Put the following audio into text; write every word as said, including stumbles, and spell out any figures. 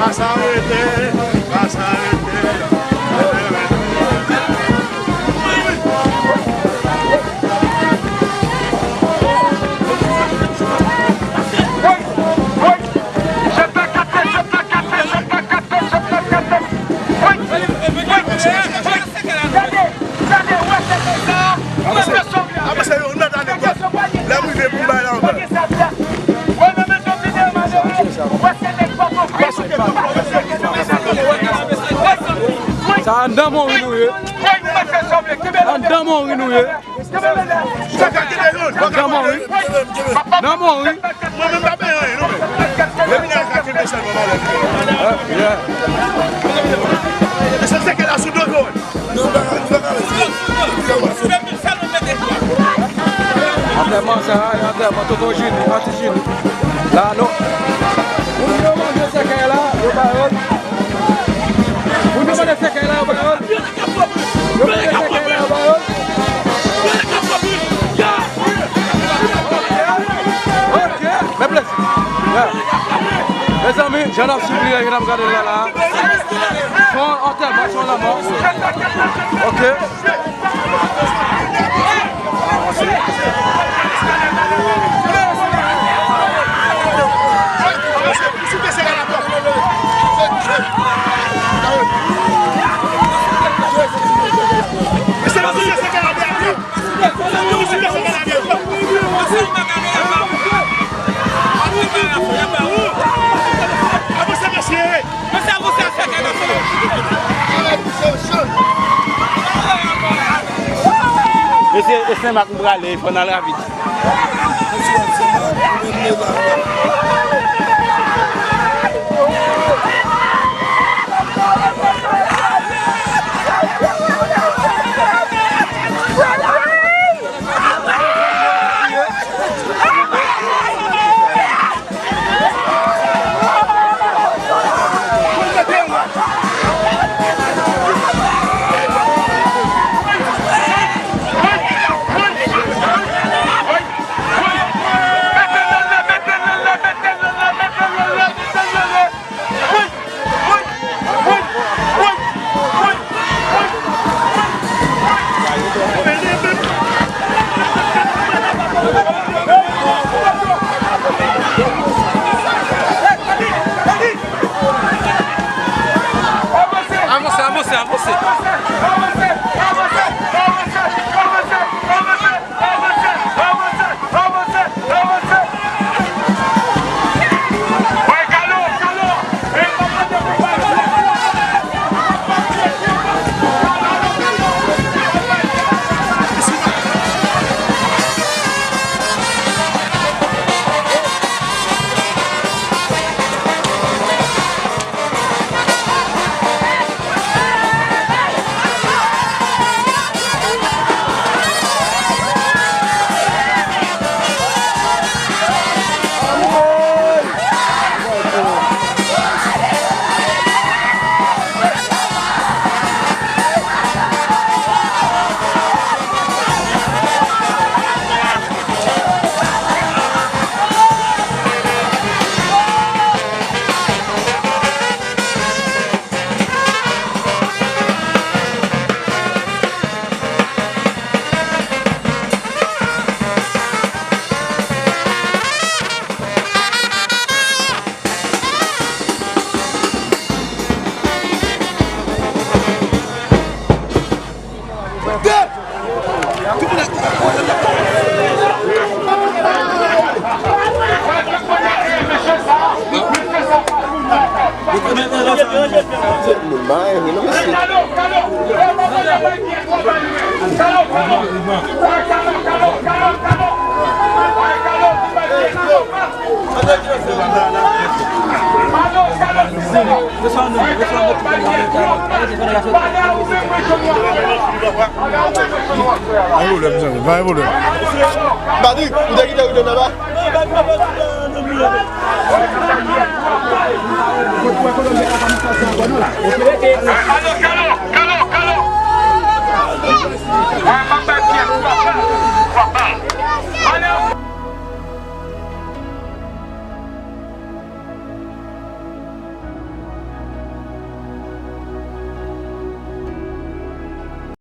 Kras arete, kras arete. Avanse, avanse, yo, nou nan ane kwa. Lè m rive pou m bay la anba. Sa anndan Mori nou ye. Anndan Mori nou ye. Anndan Mori. Nan Mori. Mwen menm pa benyen anyen, non, men. Depi nan ka kenbe sèlman malè. Mesye, se ke la sou do yo. Antèman sa a, antèman Tonton Jini, Anti Jini. La, non. Moun yo mande sèkèy la, yo ba yo l. Moun yo mande sèkèy la, yo ba yo l. Yo mande sèkèy la, yo ba yo l. Ok, men plis. Yeah. Mezanmi, jan n ap swiv li a, jan n ap gade l la, la. Se yon antèman, se yon lanmò. Ok. Mesye, e Senmak m prale, fò n al rapid. Ay, wi, non, mesye. Pa gen pwoblèm, zanmi, pa gen pwoblèm. Patrick, ou te kite ou te nan ba?